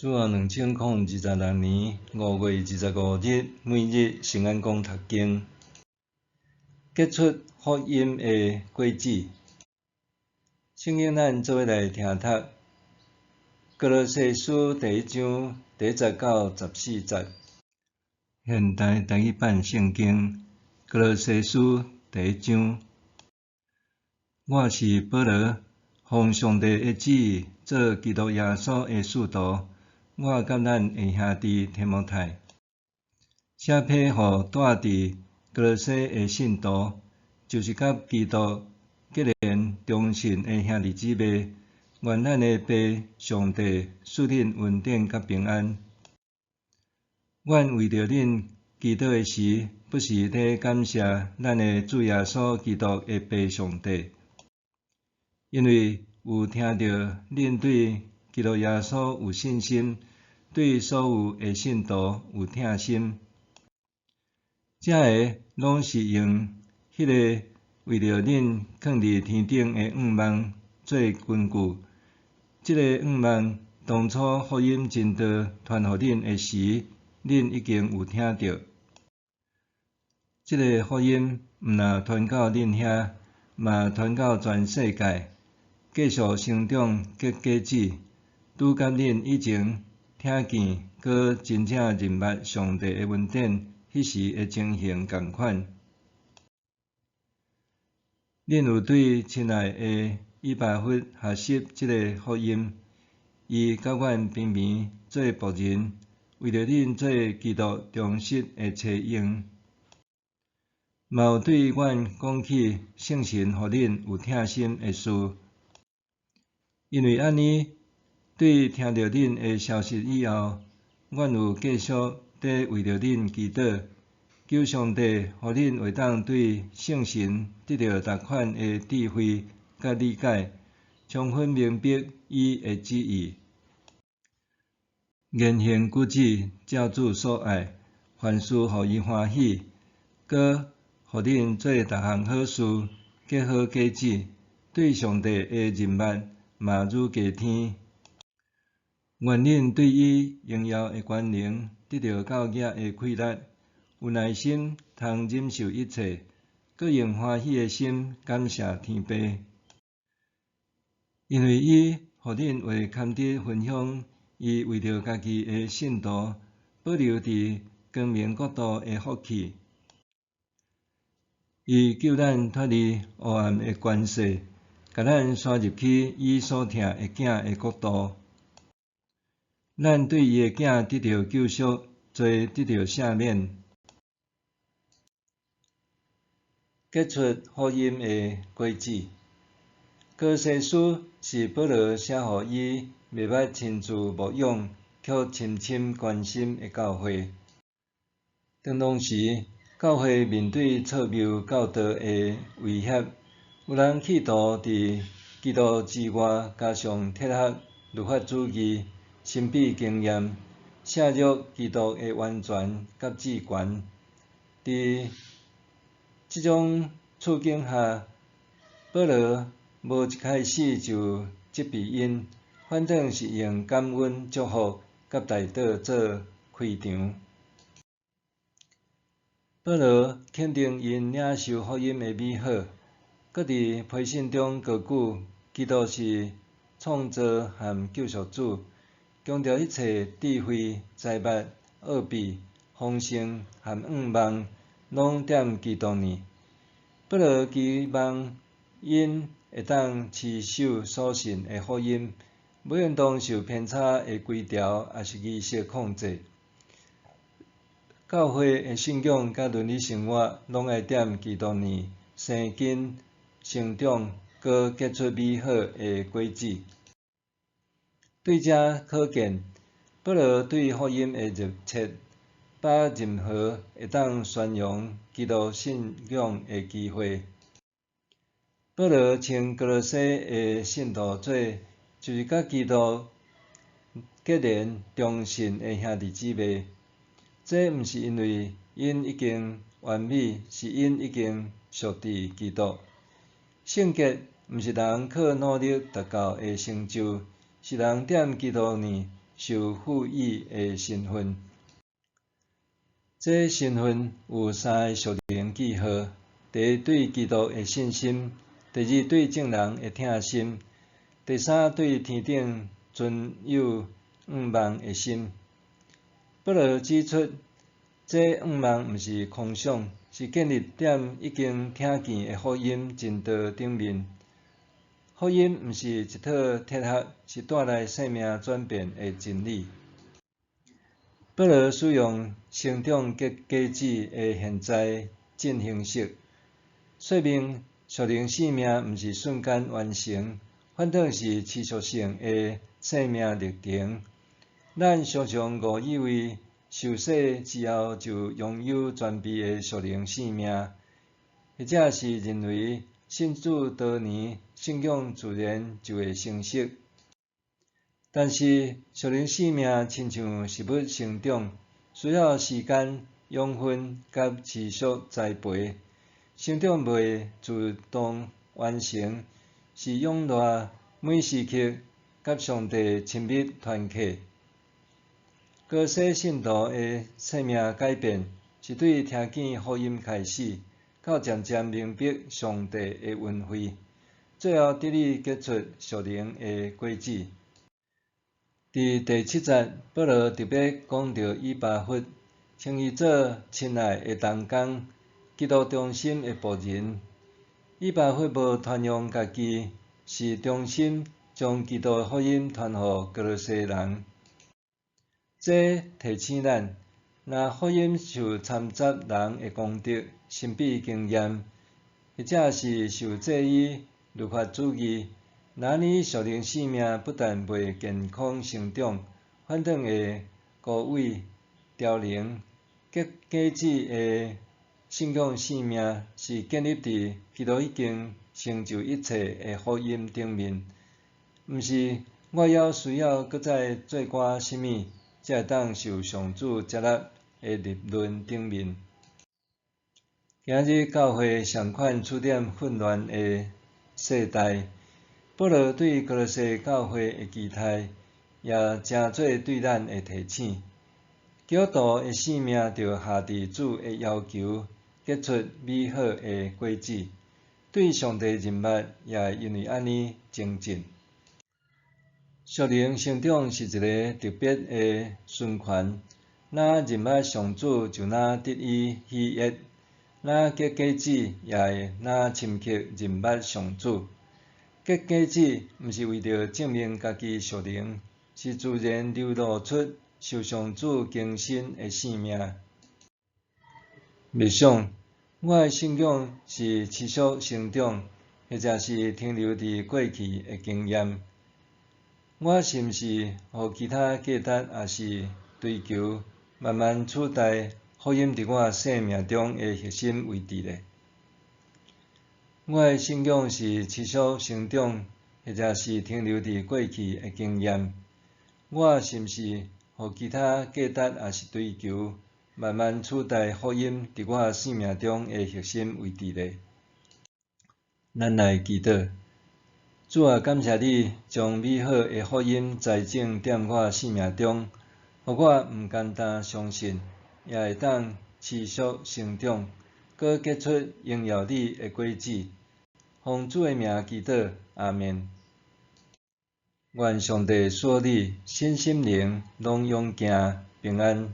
主後2026年5月25日，每日聖安講讀經，結出福音的果子。聖經咱做伙來聽讀《歌羅西書》第一章第一節到十四節。現代台語版聖經《歌羅西書》第一章，我是保羅，奉上帝的旨意做基督耶穌的使徒。我佮咱的兄弟提摩太，寫批予住佇歌羅西的信徒，就是佮基督結連忠信的兄弟姊妹，願咱的父上帝賜恁恩典佮平安。阮為著恁祈禱的時，不時咧感謝咱的主耶穌基督的父上帝，因為有聽著恁對基督耶穌有信心，對所有的信徒有疼心。這个攏是用彼个為著恁囥佇天頂的向望做根據。這个向望當初福音真道傳予恁的時，恁已經有聽著。這个福音毋但傳到恁遐，嘛傳到全世界，繼續成長結果子，拄佮恁以前聽見，閣真正認捌上帝的恩典彼時的情形仝款。恁有對親愛的以巴弗學習這个福音，伊佮阮平平做僕人，為著恁做基督忠實的差用。嘛有對阮講起聖神予恁有疼心的事。因為按呢，對聽著恁的消息以後，阮有繼續佇為著恁祈禱，求上帝予恁會當對聖神得著逐款的智慧佮理解，充分明白伊的旨意。言行舉止照主所愛，凡事予伊歡喜，閣予恁做逐項好事，結好果子，對上帝的認捌嘛愈加添。願恁對伊榮耀的權能得著夠額的氣力，有耐心通忍受一切，閣用歡喜的心感謝天父。因為伊予恁會堪得分享伊為著家己的聖徒保留佇光明國度的福氣。伊救咱脫離黑暗的權勢，共咱徙入去伊所疼的囝的國度。咱對伊的囝得著救贖，罪得著赦免。結出福音的果子。歌羅西書是保羅寫予伊未捌親自牧養，卻深深關心的教會。當當時，教會面對錯謬教導的威脅，有人企圖佇基督之外加上哲學、律法主義、神秘經驗，削弱基督的完全佮至權。佇這種處境下，保羅無一開始就責備𪜶，反轉是用感恩、祝福佮代禱做開場。保羅肯定𪜶領受福音的美好，閣佇批信中高舉基督是創造和救贖主，強調一切智慧、財物、奧秘、豐盛和向望，攏踮基督內。保羅期望𪜶會當持守所信的福音，無應當受偏差的規條抑是儀式控制。教會的信仰佮倫理生活，攏愛踮基督內生根、成長，閣結出美好的果子。對這可見，保羅對福音的熱切，把握任何會當宣揚基督信仰的機會。保羅稱歌羅西的信徒做，就是佮基督結連忠信的兄弟姊妹。這毋是因為𪜶已經完美，是𪜶已經屬佇基督。聖潔毋是人靠努力達到的成就，是人踮基督內受賦予的身份。這身份有三个屬靈記號：第一，對基督的信心；第二，對眾人的疼心；第三，對天頂存有向望的心。保羅指出，這向望毋是空想，是建立佇已經聽見的福音真道頂面。福音毋是一套哲學，是帶來生命轉變的真理。保羅使用成長結果子的現在進行式，說明屬靈生命毋是瞬間完成，反倒是持續性的生命歷程。咱常常誤以為受洗之後就擁有全備的屬靈生命，或者是認為信主多年，信仰自然就會成熟。但是屬靈生命親像植物成長，需要時間、養分佮持續栽培。成長袂自動完成，是仰賴每時刻佮上帝親密團契。割洗信徒的生命改變，是對聽見福音開始，到漸漸明白上帝的恩惠，最後得以結出屬靈的果子。佇第七節，保羅特別講著以巴弗，稱伊做親愛的同工，基督忠心的僕人。以巴弗無傳揚家己，是忠心將基督的福音傳予歌羅西人。這提醒咱，若福音受摻雜人的功德、神秘經驗，或者是受制於律法主義，那按呢屬靈生命不但袂健康成長，反倒會枯萎凋零。結果子的信仰生命是建立佇基督已經成就一切的福音頂面，毋是我猶需要閣再做寡啥物，才會當受上主接納的立論頂面。今日教會仝款處佇混亂的世代，保羅對歌羅西教會的期待，也成做對咱的提醒。基督徒的生命著合佇主的要求，結出美好的果子，對上帝認捌也會因為按呢精進。屬靈成長是一个特別的循環，若認捌上主就若得以喜悅，若結果子也會若深刻認捌上主。結果子毋是為著證明家己屬靈，是自然流露出受上主更新的生命。默想，我的信仰是持續成長，或者是停留佇過去的經驗？我是毋是予其他價值抑是追求，慢慢取代福音佇我生命中的核心位置咧？我的信仰是持續成長，或者是停留佇過去的經驗？我是毋是予其他價值抑是追求，慢慢取代福音佇我生命中的核心位置咧？咱來祈禱。主啊，感謝你將美好的福音栽種佇我生命中，予我毋單單相信，也會當持續成長，閣結出榮耀你的果子。奉主的名祈禱，阿們。願上帝賜你身心靈攏勇健平安。